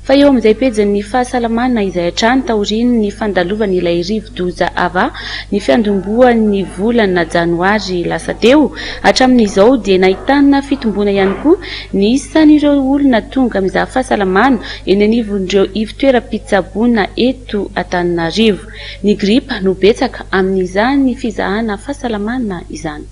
Fa eo amin'izay pejin'ny fahasalamana izay hatrany taorian'ny fandalovan'ilay rivodoza Ava ny fiandombohan'ny volana janoary lasa teo hatramin'izao dia nahitana fitomboana ihany koa ny isan'ireo olona tonga mizaha fahasalamana eny anivon'ireo ivon-toeram-pitsaboana eto Antananarivo. Ny gripa no betsaka amin'izany fizahana fahasalamana izany.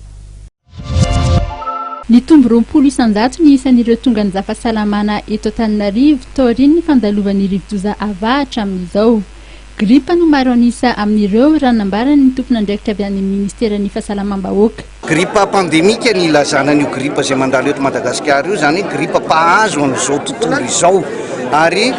Nitombo 20% ny isan'ireo tonga nizaha fahasalamana eto Antananarivo taorian'ny fandalovan'ny rivodoza Ava hatramin'izao. Gripa no maro an'isa amin'ireo, raha nambaran'ny tompon'andraikitra avy any amin'ny ministeran'ny Fahasalamam-bahoaka. Gripa pandemika ny ilazana an'io gripa izay mandalo eto Madagasikara io, izany hoe gripa mpahazo an'izao tontolo izao ary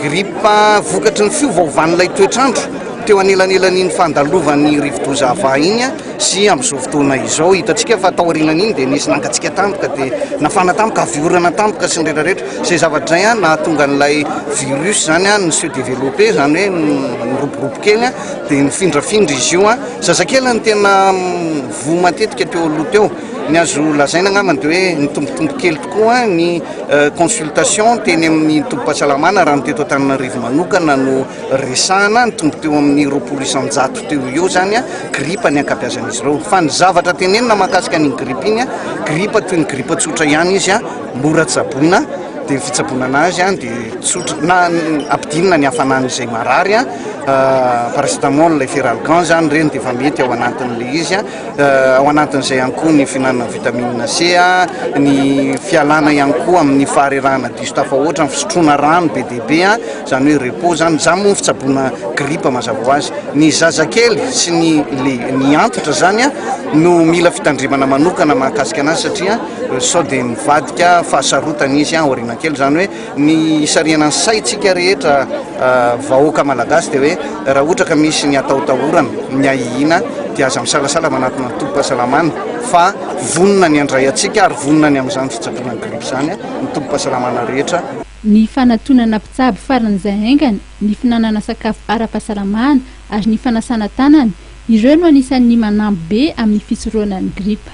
gripa vokatry ny fiovaovan'ilay toetr'andro teo anelanelan'iny fandalovan'ny rivodoza Ava iny. Sy amin'izao fotoana izao, hitantsika fa taorianan'iny dia nisy nangatsiaka tampoka, dia nafana tampoka, avy orana tampoka sy ny rehetra rehetra. Izay zavatra izay nahatonga an'ilay virus izany ni-se développer, izany hoe niroborobo kely, dia nifindrafindra izy io. Zazakely no tena voa matetika teo aloha teo. Ny azo lazaina angambany dia hoe nitombotombo kely tokoa ny consultation teny amin'ny tobim-pahasalamana raha ny teto Antananarivo manokana no resahana, nitombo teo amin'ny 20% teo ho eo izany gripa ny ankabeazan'izy ireo. Fa ny zavatra tenenina mahakasika an'iny gripa iny, gripa toy ny gripa tsotra ihany izy, mora tsaboina, dia ny fitsaboana anazy dia tsotra, na ampidinina ny hafanan'izay marary, paracetamol, efferalgan izany ireny dia efa mety ao anatin'ilay izy. Ao anatin'izay ihany koa ny fihinanana vitamine C, ny fialana ihany koa amin'ny faharerahana diso tafahoatra, ny fisotroana rano be dia be, izany hoe repos izany. Izany moa ny fitsaboana gripa mazava ho azy. Ny zazakely sy ny ny antitra izany no mila fitandremana manokana mahakasika anazy satria sao dia mivadika fahasarotana izy aoriana kely. Izany hoe Ny hisarihana ny saintsika rehetra vahoaka malagasy dia hoe raha ohatra ka misy ny atahotahorana, ny ahiahiana dia aza misalasala manatona ny tobim-pahasalamana fa vonona ny handray antsika ary vonona ny amin'izany fitsaboana ny gripa izany ny tobim-pahasalamana rehetra. Ny fanatonana mpitsabo faran'izay haingana, ny fihinanana sakafo ara-pahasalamana ary ny fanasana tanana, ireo no anisan'ny manampy be amin'ny fisorohana ny gripa.